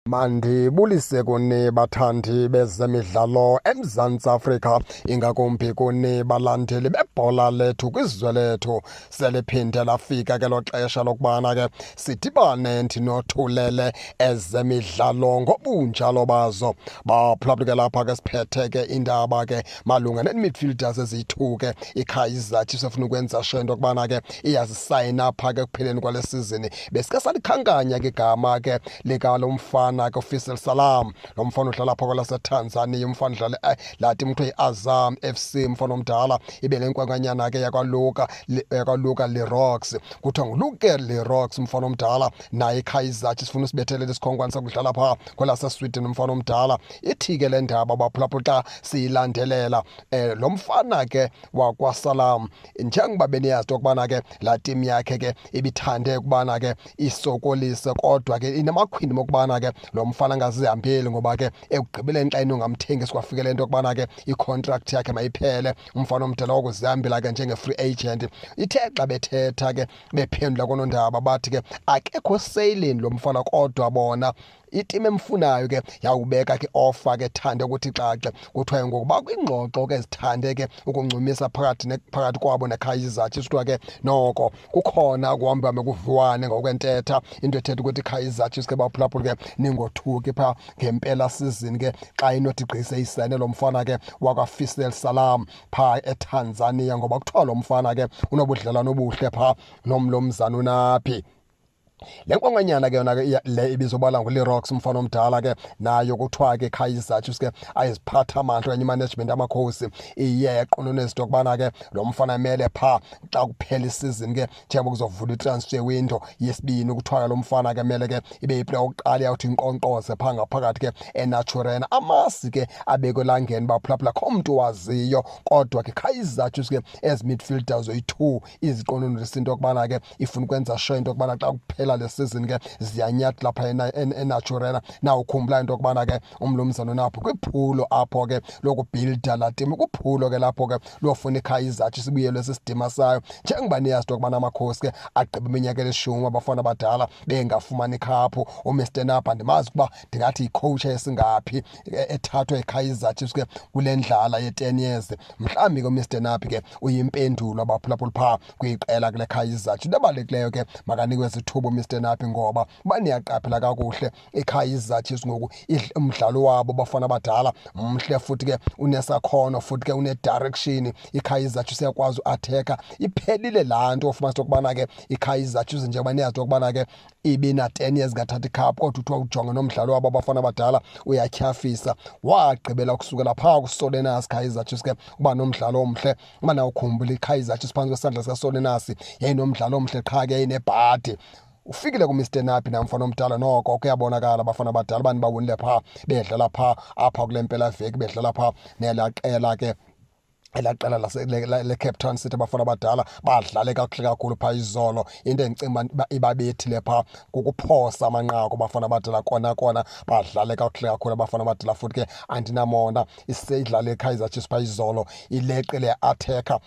Mandibulise kuni bathandi bezemidlalo eMzantsi Afrika, ingakumbi kuni balandeli bebhola lethu kwizwe lethu. Seliphinde lafika ke lo xesha lokubana ke sidibane ndinothulele ezemidlalo ngobunjalo bazo. Baphulaphula ke lapha ke siphethe ke indaba ke malunga nee-midfielders eziyi-2 ke iKaizer Chiefs efuna ukwenza sure into yokubana ke iyazisayina pha ke ekupheleni kwale sizini. Besike salikhankanya ke igama ke likalo mfana ke uFeisal Salam, lo mfana udlala pha kwelaseTanzania, umfana udlala laa timu kuthiwa yi-Azam FC, umfana omdala ibe lenkwenkwenyana ke yakwaLuka Leroux, kuthiwa nguLuke Leroux, umfana omdala naye iKaizer Chiefs sifuna usibethelela isikhonkwane sakudlala pha kwelaseSweden, umfana omdala. Ithi ke le ndaba baphulaphula xa siyilandelela lo mfana ke wakwaSalam, njengoba beniyazi into yokubana ke laa timu yakhe ke ibithande ukubana ke isokolise, kodwa ke inamakhwindi okubana ke lo mfana angazihambeli, ngoba ke ekugqibeleni xa inongamthengisi kwafikela into yokubana ke i-contract yakhe mayiphele, umfana omdala wakuzihambela ke njenge-free agent. Ithe xa bethetha ke bephendula koonondaba bathi ke akekho seyileni lo mfana, kodwa bona itimu emfunayo ke yawubeka ke offer ke thande ukuthi xaxe. Kuthiwa ngokuba kwingxoxo ke zithande ke ukuncumisa phakathi kwabo neKaizer Chiefs, kuthiwa ke noko kukhona ukuhamba kuviwane ngokwentetha, into ethetha ukuthi iKaizer Chiefs ke baphulaphula ke ningothuki pha ngempela season ke xa inothi gqise isayine lo mfana ke wakwaFeisal Salam pha eTanzania, ngoba kuthiwa lo mfana ke unobudlelwane obuhle pha nomlomzana uNabi. Le nkwenkwenyana ke yona ke le ibizobala nguLeroux, umfana omdala ke nayo kuthiwa ke Kaizer Chiefs ke ayiziphatha amandla okanye imanagement amakhosi iye yaqonona izinto yokubana ke lo mfana emele pha xa kuphela isizini ke njengoba kuzovula i-transfer window yesibini, kuthiwa ke lo mfana ke mele ke ibe yiplayer yokuqala iyawuthi inkqonkqoze pha ngaphakathi ke eNaturena. Amasi ke abekwe elangeni baphulaphula kho mntu waziyo, kodwa ke Kaizer Chiefs ke ezi midfielders zoyi-2 iziqononisa into yokubana ke ifuna ukwenza sure into yokubana xa kuphela le season ke ziyanyathela pha eNaturena. Na ukhumbula into yokubana ke umlumzana unapho kwiphulo apho ke lokubhilda laa timu, kwiphulo ke lapho ke lofuna iKaizer Chiefs sibuyelwe sisidima sayo, njengoba niyazi into yokubana amakhosi ke agqiba iminyaka elishumi abafana abadala bengafumani ikhaphu. UMr Napa ndimazi ukuba ndingathi yicoach esingaphi ethathwa iKaizer Chiefs ke kule ndlala ye-10 years, mhlawumbi ke uMr Nabi ke uyimpendulo abaphulaphula phaa kwiqela kule Kaizer Chiefs. Into ebalulekileyo ke makanikwe isithuba uMr Nabi, ngoba uba niyaqaphela kakuhle iKaizer Chiefs ngoku umdlalo wabo bafana abadala mhle, futhi ke unesakhono, futhi ke une-direction. iKaizer Chiefs iyakwazi uatheka, iphelile laa nto ufumanisa okubana ke iKaizer Chiefs njengoba niyazi okubana ke ibina 10 years ngathatha icup, kodwa uthiwa ujonge nomdlalo wabo abafana abadala uyatyhafisa. Wagqibela ukusukela phaa kuSolenas Kaizer Chiefs ke uba nomdlalo omhle. Uba nawukhumbula iKaizer Chiefs phantsi kwesandla sikaSolenas yayinomdlalo omhle, qha ke yayinebhadi. Ufikile kuMr Nabi namfana omdala, noko kuyabonakala abafana abadala bani bawinile phaa bedlala phaa apha kule mpelaveki, bedlala phaa nelaa qela ke elaa qela le-Cape Town City. Abafana abadala badlale kakuhle kakhulu phaa izolo. Into endicinga uba ibabethile phaa kukuphosa amanqaku abafana abadala, kona kona badlale kakuhle kakhulu abafana abadala. Futhi ke andinamona idlale iKaizer Chiefs phaa izolo, ileqile ya-athekha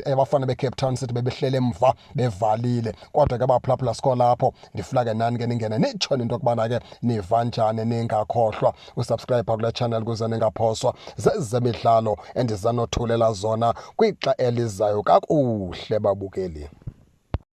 abafana beCape Town City bebehlele emva bevalile, kodwa ke baphulaphula sikho lapho. Ndifuna ke nani ke ningene nitsho into yokubana ke niva njani, ningakhohlwa usubscribe kule channel ukuze ningaphoswa zezemidlalo endizanothulela zona kwixa elizayo. Kakuhle babukeli.